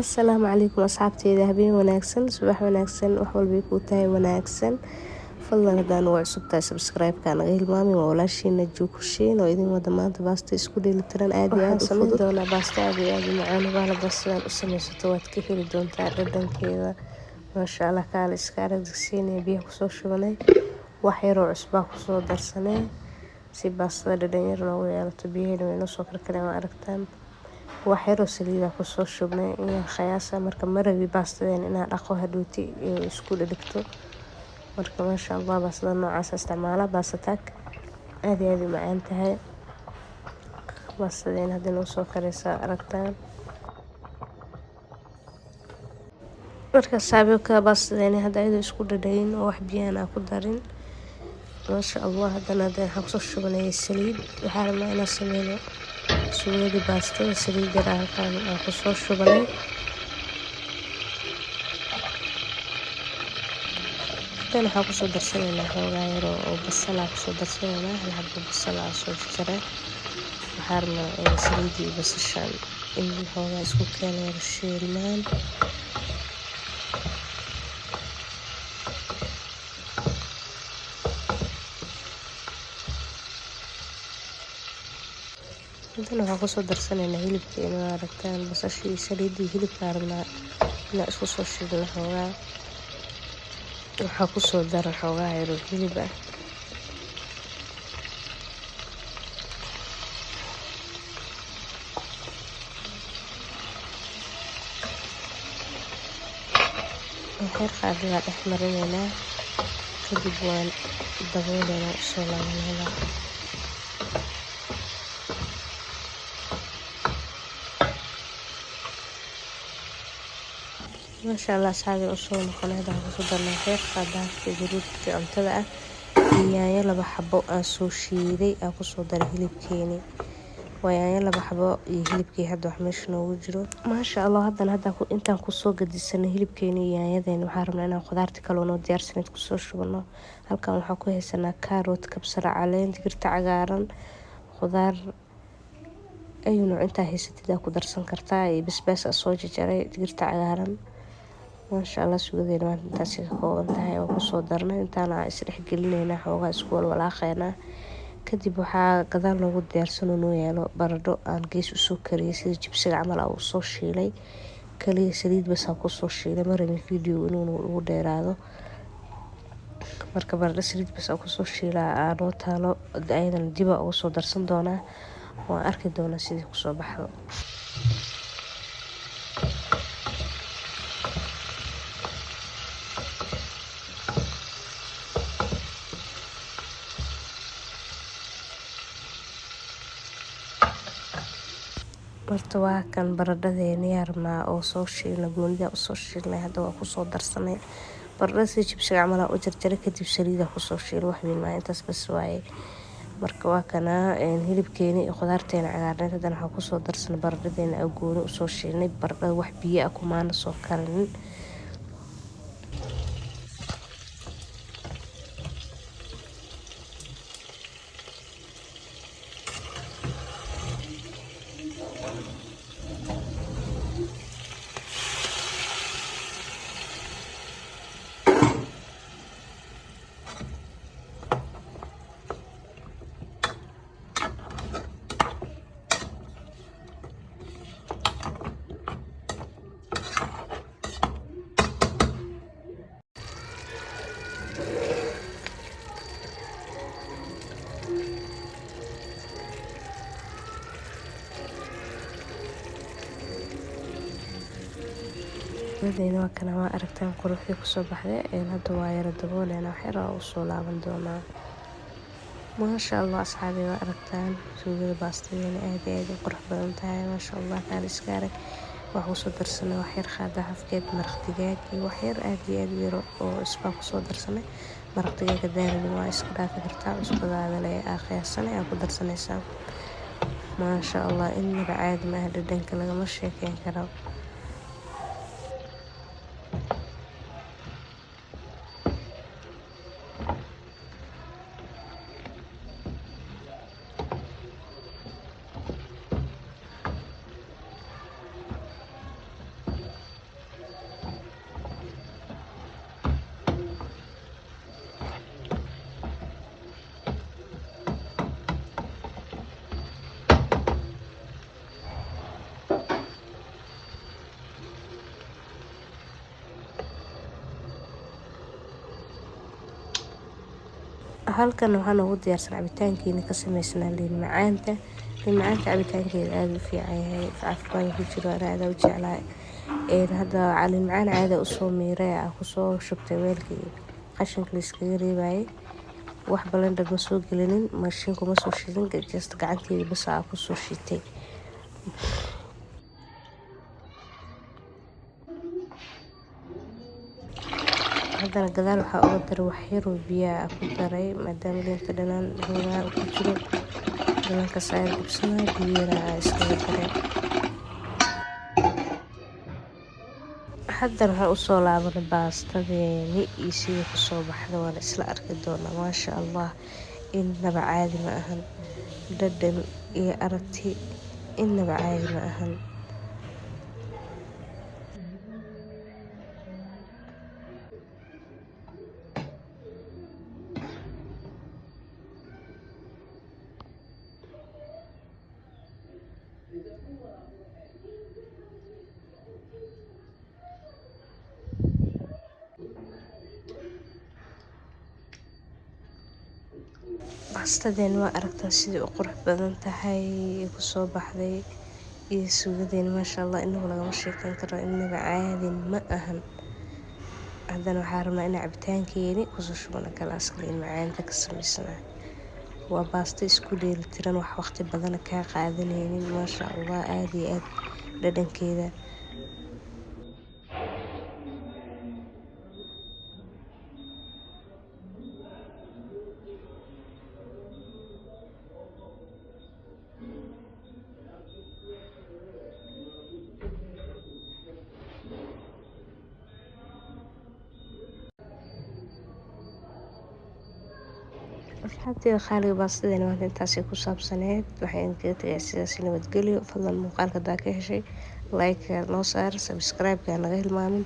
Asalaamu calaykum asxaabteyda, habeen wanaagsan, subax wanaagsan, wax walbay kuu tahay wanaagsan. Fadlan haddaan ugu cusub tahay subscribe-ka naga hilmaamin. Waa walaashiina Juukushiin oo idin wada maanta baasta isku dheelitiran aad iyo aad u samayn fudud. Doonaa baasta aad iyo aad u macaan. Baala sidaan u samaysato waad ka heli doontaa dhadhankeeda, maasha Allah. Kaale iska arag, digsiina biyaha kusoo shubanay, wax yaroo cusbaa kusoo darsanay si baastada dhadhan yar noogu yeelato. Biyaheena way noo soo karkareen, waa aragtaan. Wax yaroo saliida kusoo shubnay in khayaasa. Marka marabi baastadeen inaa dhaqo hadhooti isku dhadhigto. Marka maasha Allah, baastada noocaas isticmaala, baasta aad iyo aad u macaan tahay. Baastadeen hadda noo soo karaysaa, aragtaan. Marka saabiibka baastadeeni hadda ayadoo isku dhadhayin oo wax biyaan aan ku darin, maasha Allah. Haddana hadda waxaan kusoo shubanay saliid. Waxaa rabnaa inaan sameyno suugadii baastada. Saliid yar halkaan aan kusoo shubanay. Haddana waxaan kusoo darsanaynaa xoogaa yar oo basal aan kusoo darsanaynaa, hal xabo basal aan soo jarjaray. Waxaa rabnaa in saliidii iyo basashan in xoogaa isku keeno yar shiilmaan. Haddana waxaan kusoo darsanaynaa hilibkeena. Waa aragtaan, basashii iyo saliidii hilibka rabnaa inaan isku soo shiilno xoogaa. Waxaa kusoo dara xoogaa yar oo hilib ah. Waxyar qaadadaa dhex marinaynaa, kadib waan dabooleynaa, usoo laabaneynaa. Maasha Allah asxaabi, usoo noqonay. Hadda waxaan kusoo darnay waxyar qaadaafka gaduudka cuntada ah iyo yaanyo laba xabo aan soo shiiday aan kusoo daray hilibkeeni. Waa yaanyo laba xabo iyo hilibkii hadda wax meesha noogu jiro, maasha Allah. Haddana hadda intaan kusoo gadisanay hilibkeeni iyo yaanyadeeni, waxaan rabnaa inaan khudaarta kaloo noo diyaarsaneyd kusoo shubano. Halkan waxaan ku haysanaa kaarot, kabsar caleen, digirta cagaaran, khudaar ayu nooc intaa haysatid aa ku darsan kartaa, iyo basbaas aa soo jarjaray, digirta cagaaran. Maasha Allah, suugadeena maanta intaasi ka kooban tahay oo kusoo darnay. Intaana isdhex gelinaynaa, xoogaa isku walwalaaqeynaa. Kadib waxaa gadaal noogu diyaarsan oo noo yaalo baradho aan gees usoo kariyay, sida jibsiga camal aa usoo shiilay. Kaliya saliid bas aan kusoo shiilay, ma rabin video inuu ugu dheeraado. Marka baradho saliid bas aan kusoo shiilaa aa noo taalo, ayadana dib aa ugu soo darsan doonaa, waan arki doonaa sidii kusoo baxdo. Horta waa kan baradhadeeni yaa rabnaa oo soo shiilnay, goonida usoo shiilnay. Hadda waa kusoo darsanay baradhada sida jibsiga camal aa u jarjaray, kadib saliida kusoo shiilay. Wax weyn maaha, intaas bas waaye. Marka waa kanaa hilibkeeni iyo khudaarteena cagaarneed. Haddana waxaan kusoo darsanay baradhadeena aa gooni usoo shiilnay. Baradhada wax biyo ah kumaana soo karinin. Suugadeena waa kana, waa aragtaan quruxdii kusoo baxday. Hadda waa yara dabooleynaa, wax yar aa usoo laaban doonaa. Maasha Allah asxaabi, waa aragtaan suugada baastadeena aad iyo aad u qurux badan tahay, maasha Allah. Kaal iska arag. Waxaa kusoo darsanay wax yar qaada hafkeed maraq digaag iyo wax yar aad iyo aad u yar oo cusbaa kusoo darsanay. Maraq digaaga daarin waa iska dhaafi kartaa, cusbadaada le aa qiyaasanay aa ku darsanaysaa. Maasha Allah, innaba caadi maaha, dhadhanka lagama sheekeyn karo. Halkan waxaa noogu diyaarsan cabitaankeeni ka sameysnaa liin macaanta. Liin macaanta cabitaankeeda aada u fiican yahay, caafimaad ku jiro, ana aada u jeclahay. Hadda liin macaan caada usoo miiray aa kusoo shubtay weelkii qashinka layskaga reebayay. Wax blender ma soo gelinin, mashiinku ma soo shiidin, just gacanteeda bas aa kusoo shiitay. Haddana gadaal waxaa uga daray waxyaroo biyaa ku daray, maadaama liinta dhanaan xoogaa ku jiro, dhanaankaas ayaa dhibsanaa, biyo yaraa aa iskaga daray. Haddana waxaan usoo laabanay baastadeeni iyo sidii kusoo baxda, waana isla arki doonaa. Maasha Allah, innaba caadi ma ahan, dhadhan iyo aragti innaba caadi ma ahan. Baastadeen waa aragtaa sidii u qurux badan tahay kusoo baxday, iyo suugadeen maasha Allah, inagu lagama sheekeyn karo, inaba caadi ma ahan. Haddana waxaa rabnaa inaan cabitaankeeni kusoo shubano galaaska liin macaanta ka sameysnaa. Waa baasto isku dheelitiran, wax waqti badan kaa qaadanaynin. Maasha Allah, aada iyo aada dhadhankeeda. Asxaabteyda qaaliga, baastadeena maanta intaasay ku saabsaneed. Waxaan idinkaga tagayaa sidaas nabadgelyo. Fadlan muuqaalka hadaa ka heshay, like noo saar, subscribe-ka naga hilmaamin.